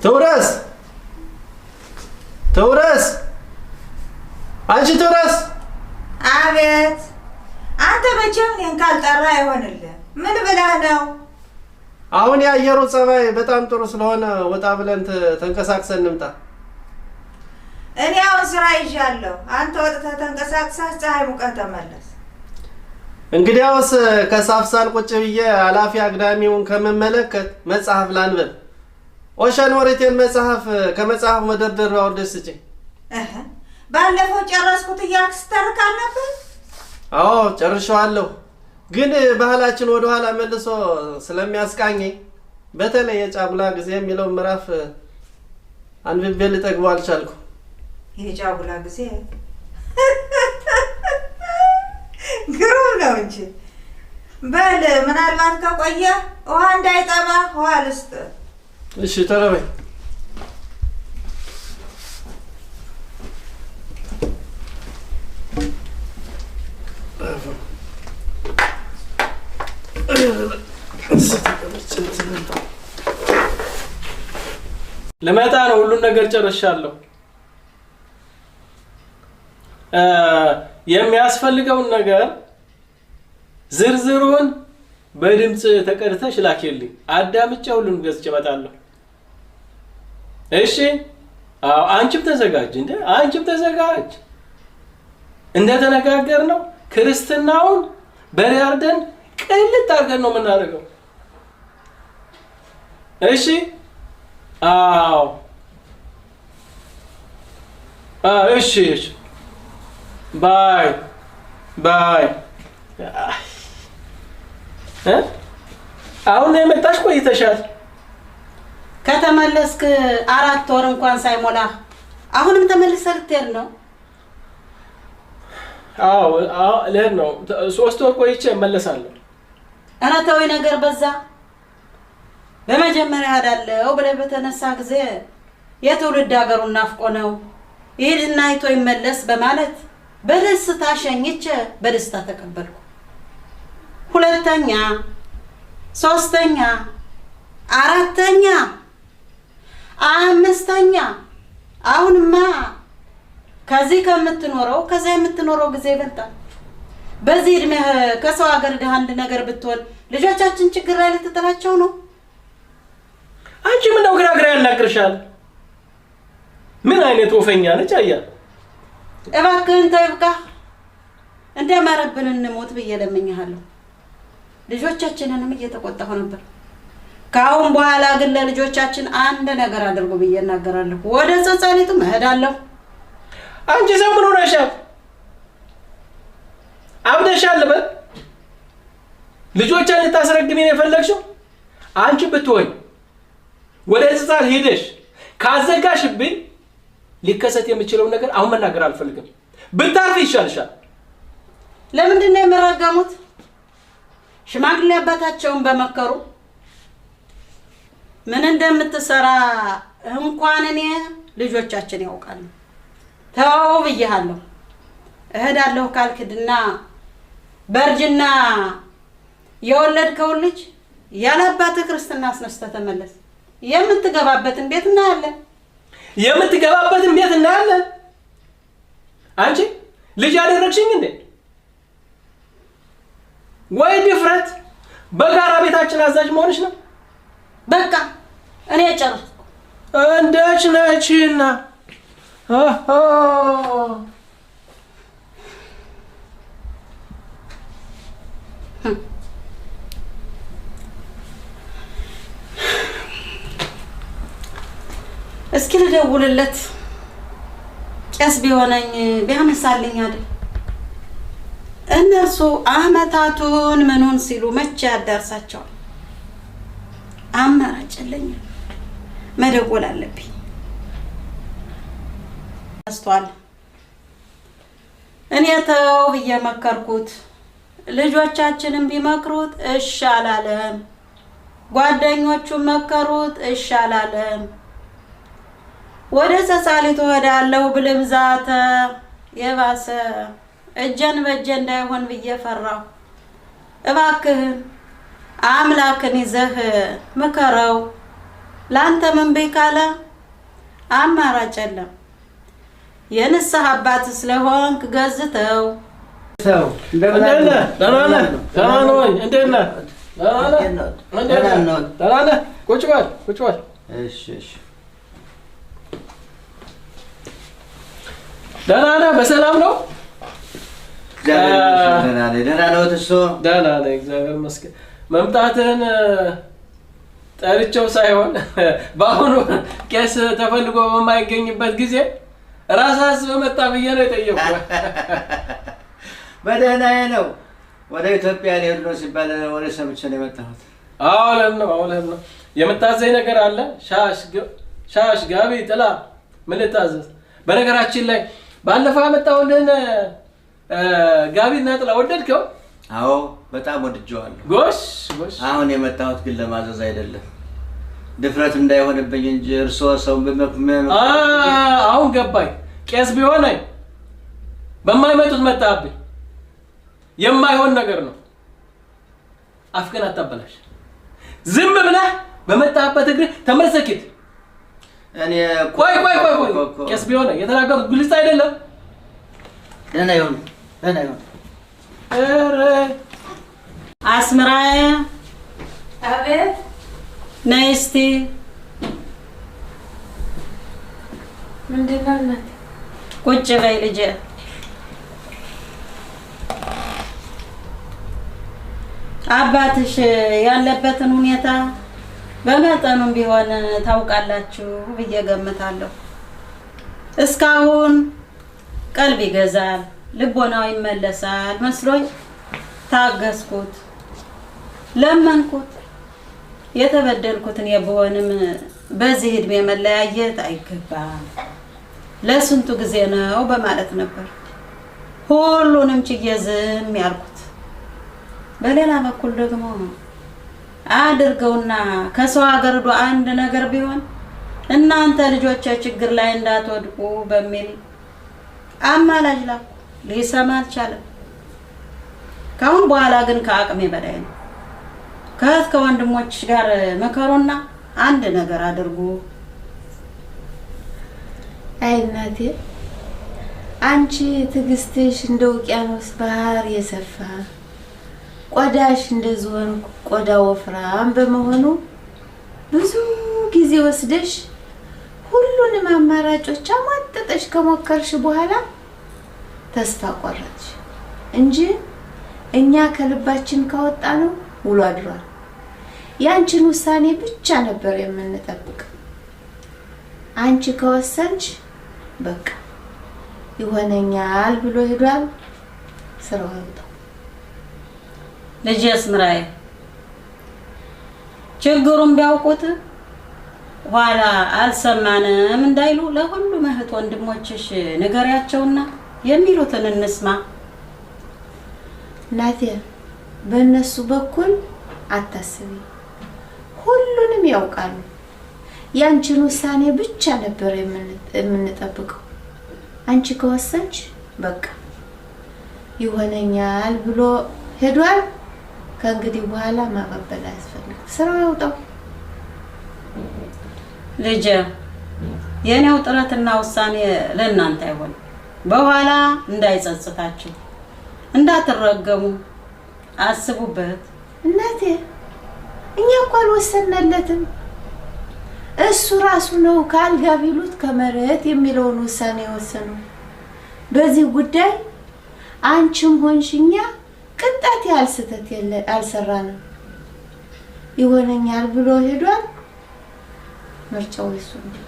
ትውረስ ትውረስ፣ አንቺ ትውረስ። አቤት። አንተ መቼም እኔን ካልጠራ አይሆንልህ። ምን ብለህ ነው? አሁን የአየሩ ጸባይ በጣም ጥሩ ስለሆነ ወጣ ብለን ተንቀሳቅሰን እንምጣ። እኔ አሁን ስራ ይዣለሁ። አንተ ወጥተህ ተንቀሳቅሰህ ፀሐይ ሙቀህ ተመለስ። እንግዲያውስ ከሳፍሳል ቁጭ ብዬ አላፊ አግዳሚውን ከምመለከት መጽሐፍ ላንብብ። ኦሸን ወሬቴን መጽሐፍ ከመጽሐፍ መደርደሪያው አውርደሽ ስጪኝ። እህ፣ ባለፈው ጨረስኩት እያልክ ስተርክ አልነበር? አዎ ጨርሼዋለሁ፣ ግን ባህላችን ወደኋላ መልሶ ስለሚያስቃኘኝ በተለይ የጫጉላ ጊዜ የሚለው ምዕራፍ አንብቤ ልጠግበው አልቻልኩ። የጫጉላ ጊዜ ግሩም ነው እንጂ። በል ምናልባት ከቆየ ውሃ እንዳይጠማ ውሃ ልስጥ። እሺ ቶሎ በይ። ልመጣ ነው። ሁሉን ነገር ጨርሻለሁ። የሚያስፈልገውን ነገር ዝርዝሩን በድምፅ ተቀድተሽ ላኪልኝ። አዳምጬ ሁሉን ገዝቼ እመጣለሁ። እሺ። አዎ፣ አንቺም ተዘጋጅ። እንደ አንቺም ተዘጋጅ። እንደተነጋገርነው ክርስትናውን በሬ አርደን ቅልጥ አድርገን ነው የምናደርገው። እሺ። አዎ፣ እሺ፣ እሺ። Bye bye። አሁን ነው የመጣሽ? ቆይተሻል። ከተመለስክ 4 ወር እንኳን ሳይሞላ አሁንም ተመልሰህ ልትሄድ ነው? አዎ አዎ፣ ልሄድ ነው። 3 ወር ቆይቼ እመለሳለሁ። ኧረ ተው ነገር በዛ። በመጀመሪያ እሄዳለሁ ብለህ በተነሳ ጊዜ የትውልድ ሀገሩን ናፍቆ ነው ይሄድና አይቶ ይመለስ በማለት በደስታ ሸኝቼ በደስታ ተቀበልኩ። 2ኛ፣ 3ኛ፣ 4ኛ፣ 5ኛ አሁንማ ከዚህ ከምትኖረው ከዛ የምትኖረው ጊዜ ይበልጣል። በዚህ እድሜህ ከሰው ሀገር ድሀ አንድ ነገር ብትሆን ልጆቻችን ችግር ላይ ልትጥላቸው ነው። አንቺ ምነው ግራ ግራ ያናግርሻል? ምን አይነት ወፈኛ ነች? አያ እባክህን ተው ይብቃ። እንደማረብን እንሞት ብዬ ለምኜሃለሁ። ልጆቻችንንም እየተቆጣሁ ነበር። ከአሁን በኋላ ግን ለልጆቻችን አንድ ነገር አድርጉ ብዬ እናገራለሁ። ወደ ጸጻሊቱ እሄዳለሁ። አንቺ ሰው ምን ሆነሻል? አብደሻል በል። ልጆቿን ልታስረግሚ ነው የፈለግሽው? አንቺ ብትሆኝ ወደ ጸጻል ሄደሽ ካዘጋሽብኝ ሊከሰት የሚችለውን ነገር አሁን መናገር አልፈልግም። ብታርፊ ይሻልሻል። ለምንድን ነው የሚረገሙት? ሽማግሌ አባታቸውን በመከሩ ምን እንደምትሰራ እንኳን እኔ ልጆቻችን ያውቃሉ። ተው ብዬሃለሁ። እሄዳለሁ ካልክድና በእርጅና የወለድከውን ልጅ ያለ አባትህ ክርስትና አስነስተህ ተመለስ። የምትገባበትን ቤት እናያለን። የምትገባበትን ቤት እናያለን። አንቺ ልጅ ያደረግሽኝ እንዴ? ወይ ድፍረት! በጋራ ቤታችን አዛዥ መሆንሽ ነው። በቃ እኔ ጨረስኩ። እንደች ነችና አሃ እስኪ ልደውልለት። ቄስ ቢሆነኝ ቢያነሳልኝ አይደል? እነርሱ አመታቱን ምኑን ሲሉ መቼ ያዳርሳቸዋል? አማራጭ የለኝም፣ መደወል አለብኝ። አስቷል። እኔ ተው ብዬ መከርኩት፣ ልጆቻችንም ቢመክሩት እሺ አላለም። ጓደኞቹ መከሩት እሺ አላለም። ወደ ጸጻሊቱ እሄዳለሁ ብልም ዛተ። የባሰ እጄን በእጄ እንዳይሆን ብዬ ፈራሁ። እባክህን አምላክን ይዘህ ምከረው። ለአንተ እምቢ ካለ አማራጭ የለም። የንስሐ አባት ስለሆንክ ገዝተው። ሰው እንደምን እንዴት አሉ? ነህ? ደህና ነህ? ደህና ነህ ወይ? እንዴት ነህ? ደህና ነህ? እንዴት ደህና ነህ? ነዎት? ደህና ነህ? ቁጭ በል ቁጭ በል። እሺ እሺ። ደህና ነህ? በሰላም ነው? እግዚአብሔር ይመስገን ደህና ነኝ። ደህና ነዎት እርስዎ? ደህና ነኝ፣ እግዚአብሔር ይመስገን። መምጣትህን ጠርቼው ሳይሆን በአሁኑ ቄስ ተፈልጎ በማይገኝበት ጊዜ ራስህ አስበህ መጣ ብዬ ነው የጠየቅኩህ። በደህናዬ ነው። ወደ ኢትዮጵያ ሊሄዱ ነው ሲባል ወሬ ሰምቼ ነው የመጣሁት። አዎ ልሄድ ነው፣ አዎ ልሄድ ነው። የምታዘኝ ነገር አለ? ሻሽ፣ ጋቢ፣ ጥላ ምን ልታዘዝ? በነገራችን ላይ ባለፈው ያመጣሁልህን ጋቢና ጥላ ወደድከው? አዎ በጣም ወድጄዋለሁ። ጎሽ ጎሽ። አሁን የመጣሁት ግን ለማዘዝ አይደለም፣ ድፍረት እንዳይሆንብኝ እንጂ እርስዎ ሰው አሁን ገባኝ። ቄስ ቢሆነኝ በማይመጡት መጣብኝ። የማይሆን ነገር ነው። አፍህን አታበላሽ። ዝም ብለህ በመጣህበት እግርህ ተመልሰህ ሂድ። እኔ ቆይ ቆይ ቆይ ቆይ፣ ቄስ ቢሆነኝ የተናገሩት ግልጽ አይደለም? ደህና ይሁን ደህና ይሁን። ኧረ አስምራዬ አቤት። ነይ እስቲ። ምንድን ነው እናቴ? ቁጭ በይ ልጄ። አባትሽ ያለበትን ሁኔታ በመጠኑም ቢሆን ታውቃላችሁ ብዬ ገምታለሁ። እስካሁን ቀልብ ይገዛል፣ ልቦናው ይመለሳል መስሎኝ ታገስኩት፣ ለመንኩት። የተበደልኩትን የብሆንም በዚህ እድሜ መለያየት አይገባም፣ ለስንቱ ጊዜ ነው በማለት ነበር ሁሉንም ችዬ ዝም ያልኩት። በሌላ በኩል ደግሞ አድርገውና ከሰው ሀገር ሄዶ አንድ ነገር ቢሆን እናንተ ልጆቼ ችግር ላይ እንዳትወድቁ በሚል አማላጅ ላኩ። ሊሰማ አልቻለም። ከአሁን በኋላ ግን ከአቅሜ በላይ ነው። ከእህት ከወንድሞች ጋር ምከሩና አንድ ነገር አድርጉ። አይ እናቴ፣ አንቺ ትዕግስትሽ እንደ ውቅያኖስ ባህር የሰፋ ቆዳሽ እንደ ዝሆን ቆዳ ወፍራም በመሆኑ ብዙ ጊዜ ወስደሽ ሁሉንም አማራጮች አሟጥጠሽ ከሞከርሽ በኋላ ተስፋ ቆረጥሽ እንጂ እኛ ከልባችን ካወጣ ነው ውሎ አድሯል። ያንቺን ውሳኔ ብቻ ነበር የምንጠብቅ። አንቺ ከወሰንሽ በቃ ይሆነኛል ብሎ ሄዷል። ስራው ያውጣው። ልጄ አስምራዬ፣ ችግሩን ቢያውቁት ኋላ አልሰማንም እንዳይሉ ለሁሉም እህት ወንድሞችሽ ንገሪያቸውና የሚሉትን እንስማ። እናቴ በእነሱ በኩል አታስቢ፣ ሁሉንም ያውቃሉ። ያንቺን ውሳኔ ብቻ ነበር የምንጠብቀው። አንቺ ከወሰንሽ በቃ ይሆነኛል ብሎ ሄዷል። ከእንግዲህ በኋላ ማባበል አያስፈልግም። ስራው ያውጣው። ልጄ የኔው ጥረትና ውሳኔ ለእናንተ አይሆንም። በኋላ እንዳይጸጽታችሁ እንዳትረገሙ አስቡበት። እናቴ እኛ እኮ አልወሰንለትም። እሱ ራሱ ነው ከአልጋ ቢሉት ከመሬት የሚለውን ውሳኔ የወሰነው። በዚህ ጉዳይ አንቺም ሆንሽ እኛ ቅንጣት ያህል ስህተት አልሰራንም። ይሆነኛል ብሎ ሄዷል። ምርጫው የሱ ነው።